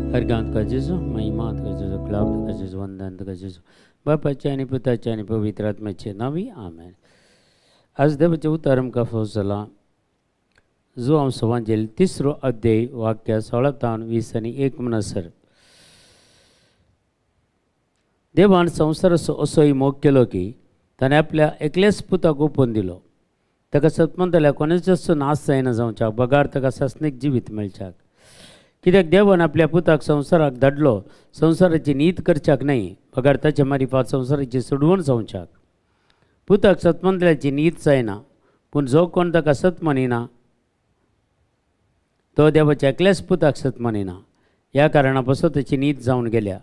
हरगांव तुका जेजू, महिमा तुका जेजू, क्लाब तुका जेजू, वंदन तुका जेजू, बापाचे आनी पुताचे आनी पवित्र आत्म्याचे नांवी आमेन. आज देवाचें उतर आमकां फावो जालां जुआंव सवांजेल 3 अध्याय वाक्य 16 तावन 20 आनी 1 म्हणसर. देवान संवसाराचो असोय मोग केलो की ताणें आपल्या एकल्याच पुताक ओपून दिलो, ताका सतमंतल्या कोणाचोच नाश जायना जावच्याक बगार ताका सासणीक जिवीत मेळच्याक. कित्याक देवान आपल्या पुताक संवसाराक धाडलो संवसाराची नीत करच्याक न्हय बगार ताचे मारिफात संवसाराची सोडवण जावच्याक. पुताक सतमंतल्याची नीत जायना, पूण जो कोण ताका सत मानिना तो देवाच्या एकल्याच पुताक सत मानिना. ह्या कारणा पासून ताची नीत जावन गेल्या.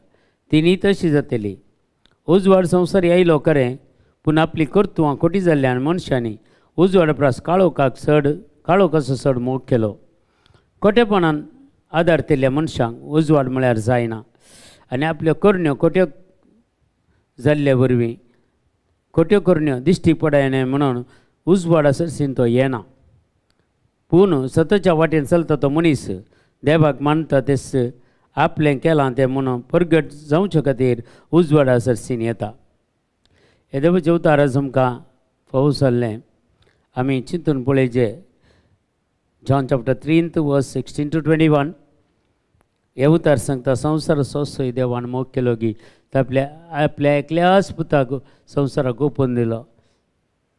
ती नीत अशी जातली, उजवाड संवसार आयलो खरें, पूण आपली कर्तुवां खोटी जाल्ल्यान मनशांनी उजवाड प्रास काळोखाक चड काळोखाचो चड मोग केलो. खोटेपणान आदार दिल्ल्या मनशांक उजवाड म्हळ्यार जायना आनी आपल्यो करण्यो खोट्यो जाल्ले वरवीं खोट्यो करण्यो दिश्टी पडायना म्हणून उजवाडा सरसीन तो येना. पूण सताच्या वाटेन चलता तो मनीस देवाक मानता तेच आपलें केलां तें म्हणून परगट जावचे खातीर उजवाडा सरसीन येता. हे देवाचें उतर आज आमकां फावो जाल्लें आमी चिंतून पळयचें. John chapter 3 verse 16 to 21 हे उतर सांगता, संवसार सोसोय देवान मोग केलो की आपल्या आपल्या एकल्याच पुताक संवसाराक ओपून दिलो,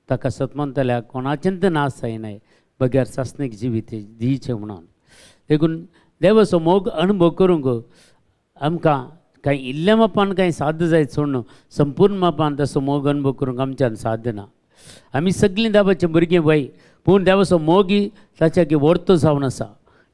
ताका सतमंतल्या कोणाचेंच नाश जायना बगैर सासणीक जिवीत दिवचें म्हणून. देखून देवाचो मोग अणभव करूंक आमकां कांय इल्ल्या मापान कांय साध्य जायत सोडून संपूर्ण मापान तसो मोग अणभव करूंक आमच्यान साध्य ना. आमी सगळीं देवाचीं भुरगीं वय, पूण देवाचो मोगी ताच्या की वर्तो जावन आसा.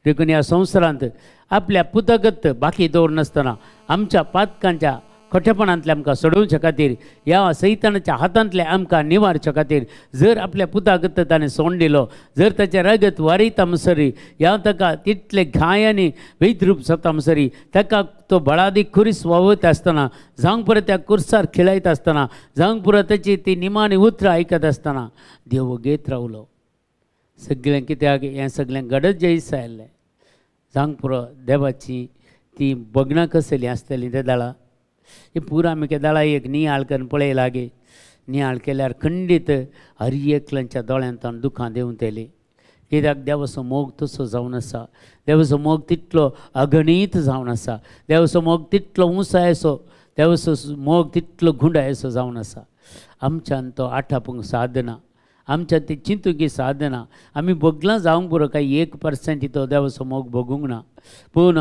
देखून ह्या संवसारांत आपल्या पुतागत बाकी दवरनासतना आमच्या पातकांच्या खोटेपणांतले आमकां सोडोवच्या खातीर, ह्या सैतानाच्या हातांतले आमकां निवारच्या खातीर जर आपल्या पुतागत ताणें सोंड दिलो, जर ताचें रगत वारयता म्हणसरी ह्या ताका तितले घायांनी वैद्रूप जाता म्हणसरी ताका तो बळादीक खुरीस वावयता आसतना, जावंक पुरो त्या कुर्सार खेळयता आसतना, जावंक पुरो ताची ती निमाणी उतरां आयकत आसतना देव घेत रावलो. सगळें कित्याक हें सगळें घडत जें आयिल्लें. जावंक पुरो देवाची ती बगणां कसलीं आसतलीं ते दाळा ही पुरा आमी केदाळा एक नियाळ करून पळय लागे. नियाळ केल्यार खंडीत हर एकल्यांच्या दोळ्यांत दुखां देंवतलीं. कित्याक देवाचो मोग तसो जावन आसा, देवाचो मोग तितलो अगणीत जावन आसा, देवाचो मोग तितलो उंचायसो, देवाचो मोग तितलो गुंडायसो जावन आसा. आमच्यान तो आठापूंक साधना, आमच्यान ती चिंतूंक साधना. आमी भोगलां जावंक पुरो काय 1% तो देवाचो मोग भोगूंक ना. पूण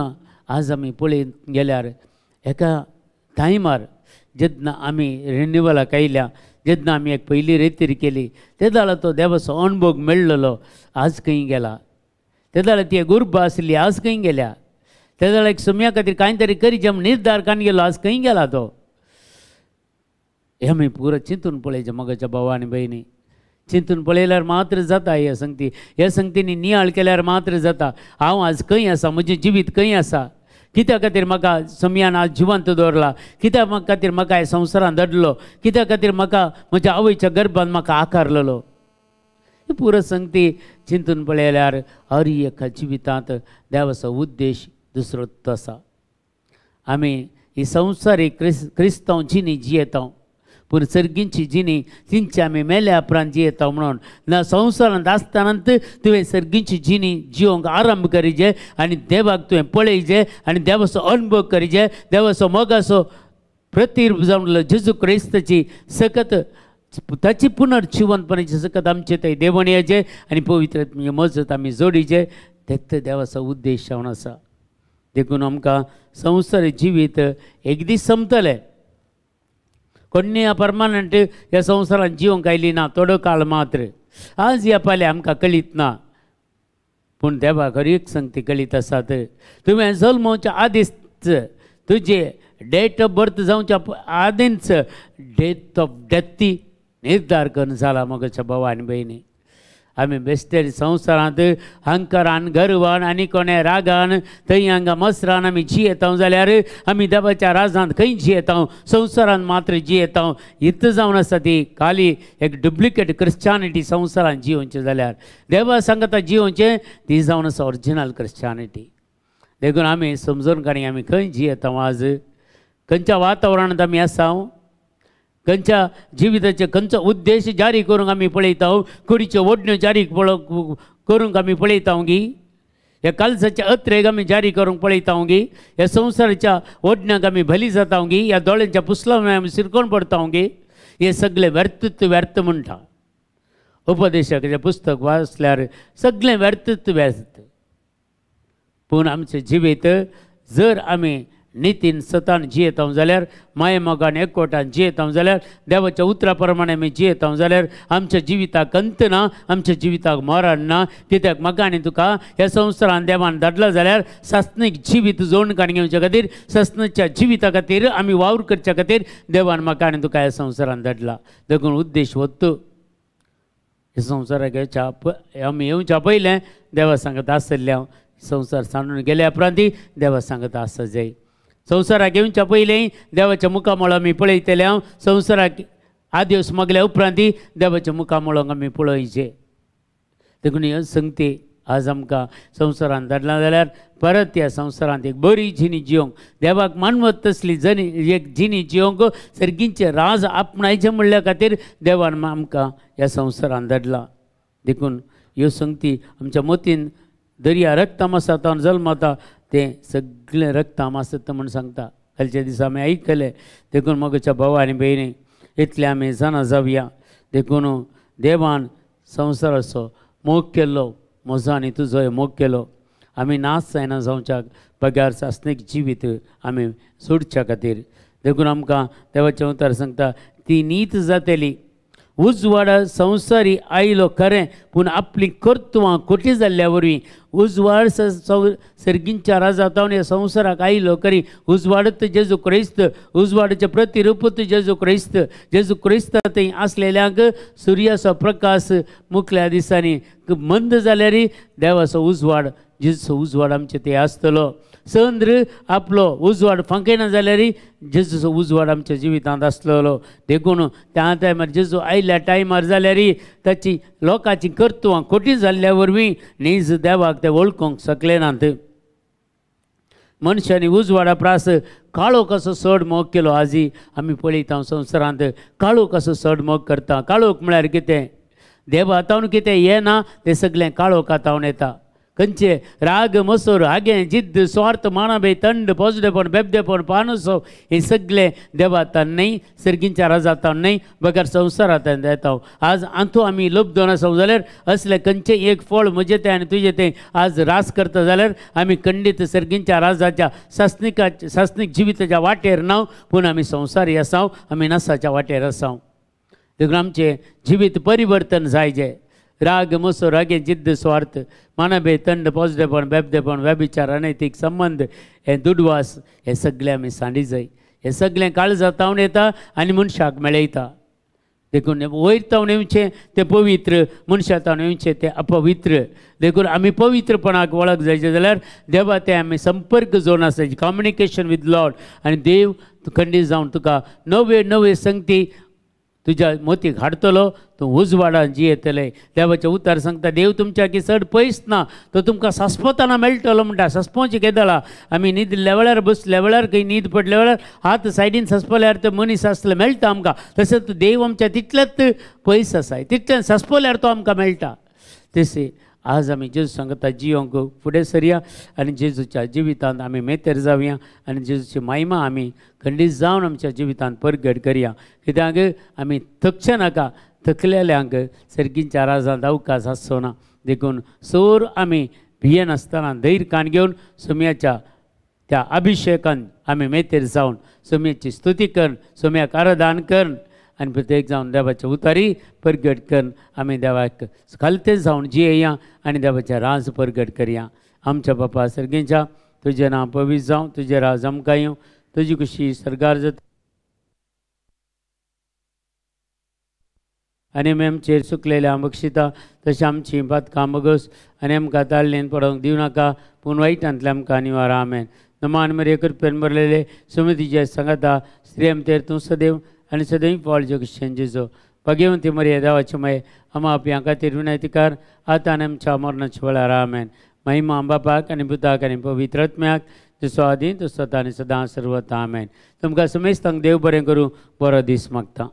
आज आमी पळयत गेल्यार एका टायमार जेन्ना आमी रिन्युवलाक आयल्या, जेन्ना आमी एक पयली रेतीर केली, तेदाळा तो देवाचो अणभोग मेळ्ळलो आज खंय गेला. तेदाळा ती एक उर्बा आसली आज खंय गेल्या. तेदाळा एक सुम्या खातीर कांय तरी करीचे म्हूण निर्धार कान गेलो आज खंय गेला तो. हें आमी पुरो चिंतून पळयचें मगाच्या भावा आनी भयणी. चिंतून पळयल्यार मात्र जाता ह्या संगती, ह्या संगतींनी नियाळ केल्यार मात्र जाता हांव आज खंय आसा, म्हजें जिवीत खंय आसा, कित्या खातीर म्हाका सम्यान आज जिवंत दवरला, कित्या खातीर म्हाका ह्या संवसारांत धाडलो, कित्या खातीर म्हाका म्हज्या आवयच्या गर्भान म्हाका आकारलेलो. ही पुरो संगती चिंतून पळयल्यार हर एका जिवितांत देवाचो उद्देश दुसरो आसा. आमी ही संवसारीक क्रिस्तांव जिणी जियेता, पूण सर्गींची जिणी तिंची आमी मेल्या उपरांत जियेता म्हणून ना संवसारांत आसतना तुवें सर्गींची जिणी जिवंक आरंभ करीजे आनी देवाक तुवें पळयजे आनी देवाचो अणभव करीजे, देवाचो मोगाचो प्रतिरूप जावन जेजू क्रिस्ताची सकत ताची पुनर्जिवंतपणाची सकत आमचे थंय देवण येचे आनी पवित्र मजत आमी जोडीचे. तेच देवाचो उद्देश जावन आसा. देखून आमकां संवसारी जिवीत एक दीस संपतलें. कोण्णी परमानंट ह्या संवसारांत जिवंक आयली ना, थोडो काळ मात्र. आज ह्या पाले आमकां कळीत ना, पूण देवाक हर एक संगती कळीत आसात. तुवें जल्मोवच्या आदीच तुजे डेट ऑफ बर्थ जावच्या आदींच डेथ ऑफ डेथी निर्धार करून जाला. मगच्या भावा आनी भयणी, आमी बेश्टे संवसारांत हंकारान गर्वान आनी कोणे रागान थंय हांगा मसरान आमी जियेता जाल्यार आमी देवाच्या राजांत खंय जियेता, संवसारांत मात्र जियेता. इतलें जावन आसा ती खाली एक डुप्लिकेट क्रिश्चानिटी संवसारांत जियोवचें जाल्यार देवा सांगता जियोवचें ती जावन आसा ओरिजिनल क्रिश्चानिटी. देखून आमी समजून काणी आमी खंय जियेता आज, खंयच्या वातावरणांत आमी आसा, खंयच्या जिविताचे खंयचो उद्देश जारी करूंक आमी पळयता, कुडीच्यो ओडण्यो जारी करूंक आमी पळयता गी, ह्या कालसाच्या अत्रेक आमी जारी करूंक पळयता गी, ह्या संवसाराच्या ओडण्याक आमी भली जाता गी, ह्या दोळ्यांच्या पुसलां आमी सिरकोन पडता गी, हे सगळें व्यर्थच व्यर्थ म्हणटा. उपदेशाचें पुस्तक वाचल्यार सगळें व्यर्थच व्यर्थ. पूण आमचें जिवीत जर आमी नितीन सतान जियेता जाल्यार, मायेमोगान एकवटान जियेता जाल्यार, देवाच्या उतरा प्रमाणे आमी जियेता जाल्यार आमच्या जिविताक अंत ना, आमच्या जिविताक मरण ना. कित्याक म्हाका आनी तुका ह्या संवसारान देवान धाडला जाल्यार सासणीक जिवीत जोडून काडून घेवच्या खातीर, सासणाच्या जिविता खातीर आमी वावर करच्या खातीर देवान म्हाका आनी तुका ह्या संवसारान धाडला. देखून उद्देश वत्तो ह्या संवसाराक आमी येवच्या पयलें देवा सांगत आसलें हांव, संवसार सांडून गेल्या उपरांत देवा सांगत आसा जाय. संवसाराक येवच्या पयलीं देवाच्या मुखामळ आमी पळयतले हांव, संवसाराक आदेस मागल्या उपरांत देवाच्या मुखामळाक आमी पळयचे. देखून ह्यो संगती आज आमकां संवसारांत धाडला जाल्यार परत ह्या संवसारांत एक बरी जिणी जिवंक, देवाक मानवत तसली जनी एक जिणी जिवंक सर्गींचे राज आपणायचें म्हणल्या खातीर देवान आमकां ह्या संवसारांत धाडला. देखून ह्यो संगती आमच्या मतीन दर्या रक्ताम आसा तावन जल्मता तें सगळें रक्ताम आसता म्हूण सांगता. कालच्या दिसा आमी आयकलें. देखून म्हज्या भाव आनी भयणी इतलें आमी जाणा जावया. देखून देवान संवसाराचो मोग केल्लो, म्हजो आनी तुजोय मोग केलो. आमी नाश जायना जावच्याक बगैर सासणीक जिवीत आमी सोडच्या खातीर. देखून आमकां देवाचें उतर सांगता ती नीत जातली. उजवाड संवसारी आयलो खरें, पूण आपलीं कर्तुवां खोटी जाल्ल्या वरवीं उजवाड सर्गींच्या राजांत ह्या संवसाराक आयलो खरी. उजवाडत जेजू क्रिस्त, उजवाडाचें प्रतिरूपत जेजू क्रिस्त, जेजू क्रिस्त थंय आसलेल्यांक सुर्याचो प्रकाश मुखल्या दिसांनी मंद जाल्यार देवाचो उजवाड, जेजूचो उजवाड आमचे ते आसतलो. चंद्र आपलो उजवाड फांकयना जाल्यार जेजूचो उजवाड आमच्या जिवितांत आसलेलो. देखून त्या टायमार जेजू आयल्या टायमार जाल्यार ताची लोकांची कर्तुवां खोटी जाल्ल्या वरवीं नीज देवाक ते वळखूंक शकले नात. मनशांनी उजवाडा प्रास काळो कसो चड मोग केलो. आजी आमी पळयता संवसारांत काळो कसो चड मोग करता. काळोख म्हळ्यार कितें? देवा तावन कितें येना तें सगळें काळोखा तावन येता. खंयचे राग, मसूर, आगें, जिद्द, स्वार्थ, मानाबे, थंड, पोजडेपण, बेबदेपण, पानुसो हे सगळे देवातान न्हय, सर्गींच्या राजातान न्हय, बगर संवसारांत येता. आज आंतू आमी लब्ध नासो जाल्यार असले खंयचें एक फळ म्हजें तें आनी तुजें तें आज रास करता जाल्यार आमी खंडीत सर्गींच्या राजाच्या सासणीक जिविताच्या वाटेर ना, पूण आमी संवसारी आसाव, आमी नासाच्या वाटेर आसाव. देखून आमचें जिवीत परिवर्तन जायजें. राग, मसो, रागे, जिद्द, स्वार्थ, मानाबे, थंड, पोजडेपण, बेबदेपण, व्यभिचार, अनैतीक संबंद, हे दुडवास हे सगळे आमी सांडी जाय. हे सगळें काळजा तावन येता आनी मनशाक मेळयता. देखून वयर तावन येवचें तें पवित्र, मनशा तावन येवचें तें अपवित्र. देखून आमी पवित्रपणाक वळख जायचें जाल्यार देवा ते आमी संपर्क जोडून आसायचे, कम्युनिकेशन विथ लॉर्ड. आनी देव खंडीत जावन तुका नवे नवे संगती तुज्या मोतीक हाडटलो, तूं उजवाडान जियेतले. देवाचें उतर सांगता देव तुमच्या की चड पयस ना, तो तुमकां सासपतना मेळटलो म्हणटा. सासपोवचें केदळा आमी न्हिदल्या वेळार, बसल्या वेळार, खंय न्हीद पडल्या वेळार हात सायडीन सासपल्यार ते मनीस आसले मेळटा आमकां. तशेंच देव आमच्या तितलेच पयस आसा, तितल्यान सासपल्यार तो आमकां मेळटा. तशें आज आमी जेजू सांगता जियोंक फुडें सरया आनी जेजूच्या जिवितांत आमी मेतेर जावया आनी जेजूची महिमा आमी खंडीत जावन आमच्या जिवितांत परगट करया. कित्याक आमी थकचे नाका, थकलेल्यांक सर्गींच्या राजांत अवकाश आसचो ना. देखून सोर आमी भियेनासतना धैर्य कान घेवन सोम्याच्या त्या अभिशेकान आमी मेतेर जावन सोम्याची स्तुती करून, सोम्याक आराधन करून आनी प्रत्येक जावन देवाचे उतारी परगट करून आमी देवाक खालते जावन जियेया आनी देवाचें राज परगट करया. आमच्या बापा सर्गेच्या, तुजें नांव पवित्र जावं, तुजें राज आमकां येवं, तुजी खुशी सर्गार जाता आनी आमी आमचेर सुकलेल्या बक्षिता तशें आमची पातकां बगस आनी आमकां ताळ्ळेन पडोवंक दिवं नाका, पूण वायटांतलें आमकां निवार. आमेन. नमान मरे कृपेन भरलेले सुमतीचे सांगाता, स्त्री आमचेर तूं सदैव आनी सदैव फळ जगशेन जेजो. भगवंती मरिया देवाचे मये, आमा आपल्या खातीर विनंती कर, आतां आनी आमच्या मरणाच्या वेळार. आमेन. महिमा बापाक आनी पुताक आनी पवित्र आत्म्याक, जसो आदी तसो आतां आनी सदां सर्वता. आमेन. तुमकां समेस्तांक देव बरें करूं, बरो दीस मागता.